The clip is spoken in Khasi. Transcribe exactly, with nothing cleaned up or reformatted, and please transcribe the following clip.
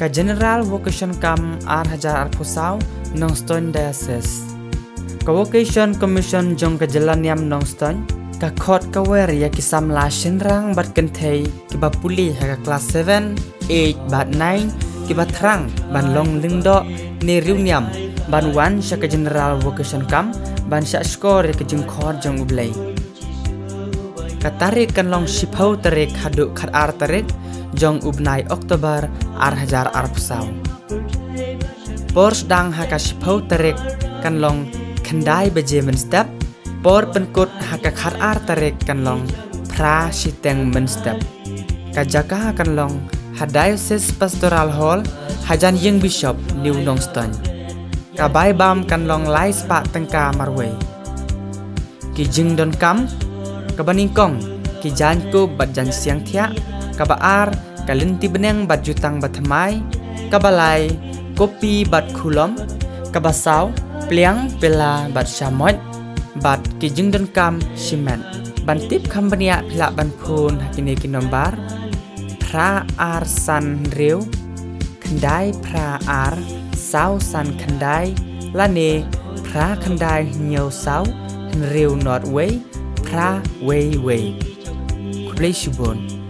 Ka General Vocation Camp ar hajar arphew saw, Nongstoiñ Diocese. Ka Vocation Commission jong ka Jylla Niam Nongstoiñ ka khot ka wer ïa ki samla shynrang bad kynthei kiba pule ha ka klas seven, eight bad nine kiba thrang ban long lyngdoh ne riewniam ban wan sha ka General Vocation Camp ban shahshkor ïa ka jingkhot jong U Blei. Ka tarik kan long shiphew tarik haduh khatar tarik jong u bnai October ar hajar arphew saw. Por sdang ha ka shiphew tarik kan long khyndai baje mynstep. Por pynkut ha ka khatar tarik kan long phra shiteng mynstep. Ka jaka kan long ha Diocese Pastoral Hall, hajan ïing Bishop New Nongstoiñ. Ka bai bam kan long lai spah tyngka marwei. Ki jingdonkam: kaba nyngkong, ki jaiñkup bad jaiñsiang thiah. Kaba ar, ka lynti bneng bad jutang bathymmai. Kaba lai, kopi bad khulom. Kaba saw, pliang, pela bad shamoit. Bad ki jingdonkam shimet. Ban tip kham bniah phi lah ban phone ha kine ki nombar: phra ar san hynriew khyndai phra ar saw san khyndai, lane phra khyndai hynñiew saw hynriew not wei phra wei wei. Khublei shibun.